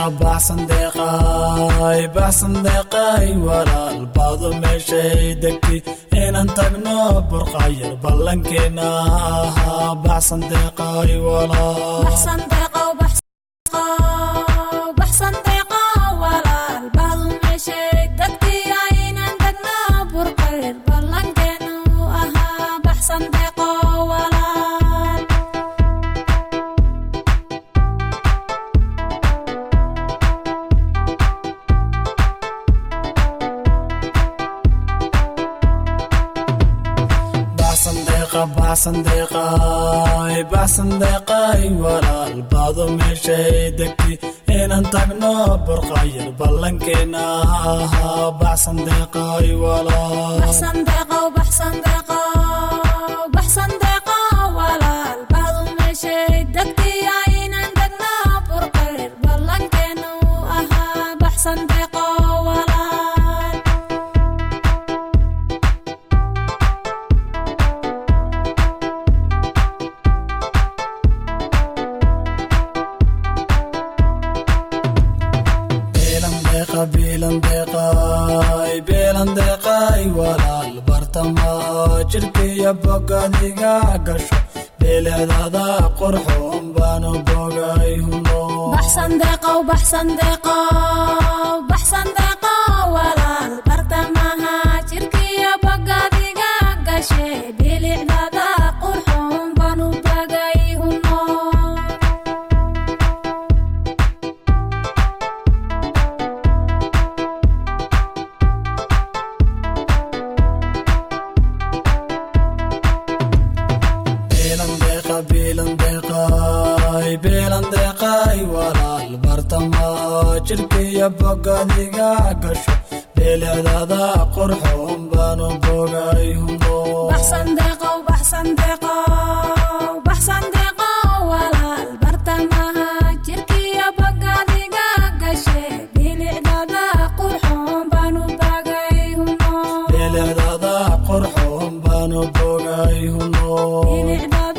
deeqa, baxsan deeqay, baxsan deeqay walaal, baado meeshay degti inaan tagno Burqayar ballankeena ahaa, baxsan deeqay walaal. Baxsan deeqow, baxsan deeqow walaal, baadu meeshay degtii aynan tagno Burqayr ballankeenu ahaa, baxsan deeqow walaal. Baxsan deeqa, baxsan deeqay, baxsan deeqay walaal, baado meeshay degti inaan tagno Burqayar ballankeena ahaa, baxsan deeqay walaal. Baxsan deeqow, baxsan deeqow, baxsan deeqow walaal, baadu meeshay degtii aynan tagno Burqayr ballankeenu ahaa, baxsan deeqow walaal. Beelan deeqa, beelan deeqay, beelan deeqay walaal, bartamaha jidhkiya bogadiga gasho, beeleedada qurxoon baanu bogay huno. Baxsan deeqow, baxsan deeqow, baxsan deeqow walaal, bartamaha jirkiyo bogadiga gashe, bilicdada qurxoon baanu bagay huno. Beelan deeqa, beelan deeqay, beelan deeqay walaal, bartamaha jidhkiya bogadiga gasho, beeleedada qurxoon baanu bogay huno. Baxsan deeqow, baxsan deeqow, baxsan deeqow walaal, bartamaha jirkiyo bogadiga gashe, bilicdada qurxoon baanu bagay huno. Beeleedada qurxoon baanu bogay huno. Bilicdada